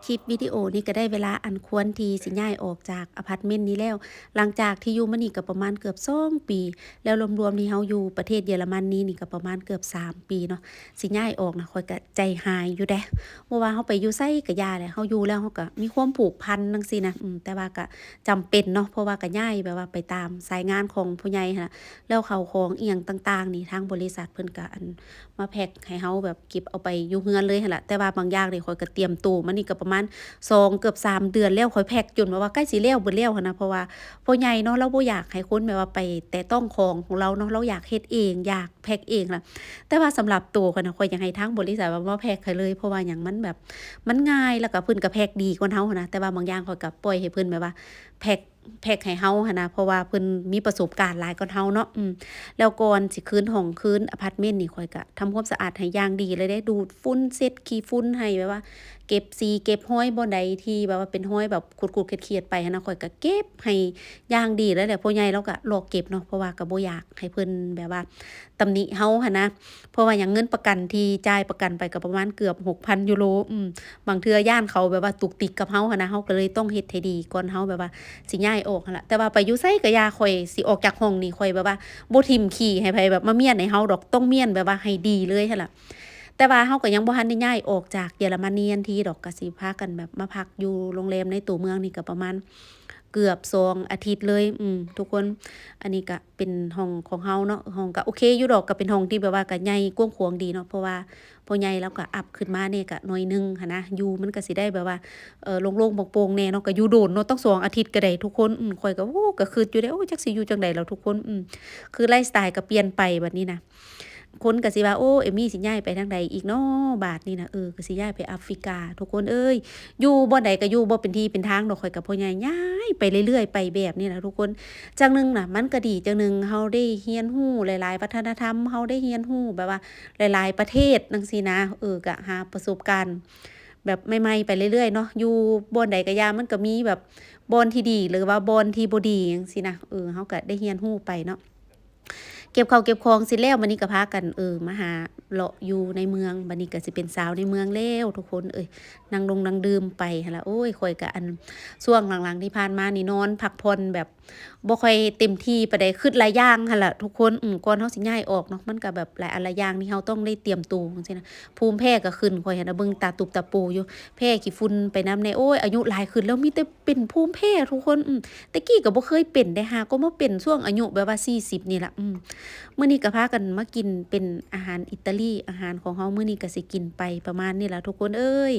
ຄລິບວິດີໂອນີ້ກໍໄດ້ເວລາອັນຄວນທີ່ຊິຍ້າຍອອກຈາກອາພາດເມັນນີ້ແລ້ວ. ຫຼັງຈາກທີ່ຢູ່ມານີ້ກໍປະມານເກືອບສອງປີ ແລ້ວລວມໆທີ່ເຮົາຢູ່ປະເທດເຢຍລະມັນນີ້ນີ້ກໍປະມານເກືອບສາມປີເນາະ. ຊິຍ້າຍອອກນະ ຂ້ອຍກໍໃຈຫາຍຢູ່ເດ້ ບໍ່ວ່າເຮົາໄປຢູ່ໃສກໍຢ່າແຫຼະ ເຮົາຢູ່ແລ້ວເຮົາກໍມີຄວາມຜູກພັນຈັ່ງຊີ້ນະ. ອືມ ແຕ່ວ່າກໍຈຳເປັນເນາະ ເພາະວ່າກໍຍ້າຍແບບວ່າໄປຕາມສາຍງານຂອງຜູ້ໃຫຍ່ຫັ້ນລະ. ແລ້ວເຂົ້າຂອງອີ່ຫຍັງຕ່າງໆນີ້ ທາງບໍລິສັດເພິ່ນກໍອັນ ມາແພັກໃຫ້ເຮົາແບບເກັບເອົາໄປຢູ່ເຮືອນເລີຍຫັ້ນລະ. ແຕ່ວ່າບາງຢ່າງນີ້ຂ້ອຍກໍຕຽມໂຕມານີ້ກໍປະມານສອງ ເກືອບສາມເດືອນແລ້ວ ຂ້ອຍແພັກຈົນແບບວ່າໃກ້ຊິແລ້ວເບິດແລ້ວຫັ້ນນະ. ເພາະວ່າພໍ່ໃຫຍ່ເນາະ ລາວບໍ່ຢາກໃຫ້ຄົນແບບວ່າໄປແຕະຕ້ອງຂອງຂອງລາວເນາະ ລາວຢາກເຮັດເອງ ຢາກແພັກເອງລະ. ແຕ່ວ່າສຳລັບໂຕຂ້ອຍນະ ຂ້ອຍຢາກໃຫ້ທາງບໍລິສັດວ່າມາແພັກໃຫ້ເລີຍ ເພາະວ່າຫຍັງ ມັນແບບ ມັນງ່າຍ ແລ້ວກໍເພິ່ນກໍແພັກດີກວ່າເຮົາຫັ້ນນະ. ແຕ່ວ່າບາງຢ່າງຂ້ອຍກໍປ່ອຍໃຫ້ເພິ່ນແບບວ່າແພັກ ແພັກໃຫ້ເຮົາຫັ້ນນະ ເພາະວ່າເພິ່ນມີປະສົບການຫຼາຍກວ່າເຮົາເນາະ. ອືມ ແລ້ວກ່ອນຊິຄືນຫ້ອງ ຄືນອາພາດເມັນນີ້ ຂ້ອຍກະທຳຄວາມສະອາດໃຫ້ຢ່າງດີເລີຍເດ້ ດູດຝຸ່ນ ເຊັດຂີ້ຝຸ່ນໃຫ້ ແບບວ່າເກັບສີເກັບຮອຍ ບ່ອນໃດທີ່ແບບວ່າເປັນຮອຍແບບຂູດໆຂຽດໆໄປຫັ້ນນະ ຂ້ອຍກະເກັບໃຫ້ຢ່າງດີເລີຍແຫຼະ. ພໍ່ໃຫຍ່ລາວກະລອກເກັບເນາະ ເພາະວ່າກະບໍ່ຢາກໃຫ້ເພິ່ນແບບວ່າຕຳໜິເຮົາຫັ້ນນະ. ເພາະວ່າຫຍັງ ເງິນປະກັນທີ່ຈ່າຍປະກັນໄປກໍປະມານເກືອບຫົກພັນຢູໂຣ. ອືມ ບາງເທື່ອຢ້ານເຂົາແບບວ່າຕຸກຕິກກັບເຮົາຫັ້ນນະ ເຮົາກໍເລີຍຕ້ອງເຮັດໃຫ້ດີກ່ອນເຮົາແບບວ່າຊິຍ້າຍອອກຫັ້ນລະ. ແຕ່ວ່າໄປຢູ່ໃສກໍຢ່າ ຂ້ອຍຊິອອກຈາກຫ້ອງນີ້ ຂ້ອຍແບບວ່າບໍ່ຖິ້ມຂີ້ໃຫ້ໃຜແບບມາມ້ຽນໃຫ້ເຮົາດອກ ຕ້ອງມ້ຽນແບບວ່າໃຫ້ດີເລີຍຫັ້ນລະ. ແຕ່ວ່າເຮົາກໍຍັງບໍ່ທັນໄດ້ຍ້າຍອອກຈາກເຢຍລະມະນີທັນທີດອກ ກໍຊິພາກັນແບບມາພັກຢູ່ໂຮງແຮມໃນຕົວເມືອງນີ້ກໍປະມານເກືອບສອງອາທິດເລີຍ. ອືມ ທຸກຄົນ ອັນນີ້ກໍ ເປັນຫ້ອງຂອງເຮົາເນາະ ຫ້ອງກະໂອເຄຢູ່ດອກ ກະເປັນຫ້ອງທີ່ແບບວ່າກະໃຫຍ່ກວ້າງຂວາງດີເນາະ ເພາະວ່າພໍ່ໃຫຍ່ລາວກະອັບຂຶ້ນມາແດ່ກະໜ້ອຍໜຶ່ງຫັ້ນນະ ຢູ່ມັນກະຊິໄດ້ແບບວ່າ ເອີ ໂລ່ງໆໂປ່ງໆແດ່ເນາະ. ກະຢູ່ດົນເນາະ ຕັ້ງສອງອາທິດກະໄດ້ທຸກຄົນ. ອືມ ຂ້ອຍກະ ໂອ້ ກະຄຶດຢູ່ເດ້ ໂອ້ ຈັກຊິຢູ່ຈັ່ງໃດແລ້ວທຸກຄົນ. ອືມ ຄືໄລຟ໌ສະໄຕກະປ່ຽນໄປບັດນີ້ນະ ຄົນກະຊິວ່າ ໂອ້ ເອມມີຊິຍ້າຍໄປທາງໃດອີກເນາະບາດນີ້ນະ. ເອີ ກະຊິຍ້າຍໄປອາຟຣິກາ ທຸກຄົນເອີຍ ຢູ່ບ່ອນໃດກໍຢູ່ບໍ່ເປັນທີ່ເປັນທາງດອກ. ຂ້ອຍກັບພໍ່ໃຫຍ່ຍ້າຍໄປເລື້ອຍໆໄປແບບນີ້ລະທຸກຄົນ. ຈັ່ງໜຶ່ງນະ ມັນກໍດີຈັ່ງໜຶ່ງ ເຮົາໄດ້ຮຽນຮູ້ຫຼາຍໆວັດທະນະທຳ ເຮົາໄດ້ຮຽນຮູ້ແບບວ່າຫຼາຍໆປະເທດຈັ່ງຊີ້ນະ. ເອີ ກະຫາປະສົບການແບບໃໝ່ໆໄປເລື້ອຍໆເນາະ. ຢູ່ບ່ອນໃດກໍຢ່າ ມັນກໍມີແບບບ່ອນທີ່ດີ ຫຼືວ່າບ່ອນທີ່ບໍ່ດີຈັ່ງຊີ້ນະ. ເອີ ເຮົາກໍໄດ້ຮຽນຮູ້ໄປເນາະ. ເກັບເຂົ້າເກັບຂອງເສັດແລ້ວ ບັດນີ້ກໍພາກັນ ເອີ ມາຫາເລາະຢູ່ໃນເມືອງ. ບັດນີ້ກໍຊິເປັນສາວໃນເມືອງແລ້ວທຸກຄົນເອີຍ ນັ່ງດົງນັ່ງດື່ມໄປຫັ້ນລະ. ໂອ້ຍ ຂ້ອຍກະອັນ ຊ່ວງຫຼັງໆທີ່ຜ່ານມານີ້ ນອນພັກຜ່ອນແບບບໍ່ຄ່ອຍເຕັມທີ່ປານໃດ ຄຶດຫຼາຍຢ່າງຫັ້ນລະທຸກຄົນ. ອືມ ກ່ອນເຮົາຊິຍ້າຍອອກເນາະ ມັນກະແບບຫຼາຍອັນຫຼາຍຢ່າງທີ່ເຮົາຕ້ອງໄດ້ຕຽມໂຕຈັ່ງຊີ້ນະ. ພູມແພ້ກະຂຶ້ນ ຂ້ອຍຫັ້ນນະ ເບິ່ງຕາຕຸບຕາໂປຢູ່ ແພ້ຂີ້ຝຸ່ນໄປນຳແດ່. ໂອ້ຍ ອາຍຸຫຼາຍຂຶ້ນແລ້ວ ມີແຕ່ ເປັນພູມແພ້ທຸກຄົນ. ອືມ ແຕ່ກີ້ກໍບໍ່ເຄີຍເປັນເດ້ ຫາກໍມາເປັນຊ່ວງອາຍຸແບບວ່າສີ່ສິບນີ້ລະ. ອືມ ມື້ນີ້ກໍພາກັນມາກິນເປັນອາຫານອິຕາລີ ອາຫານຂອງເຮົາມື້ນີ້ກໍຊິກິນໄປປະມານນີ້ລະທຸກຄົນເອີຍ.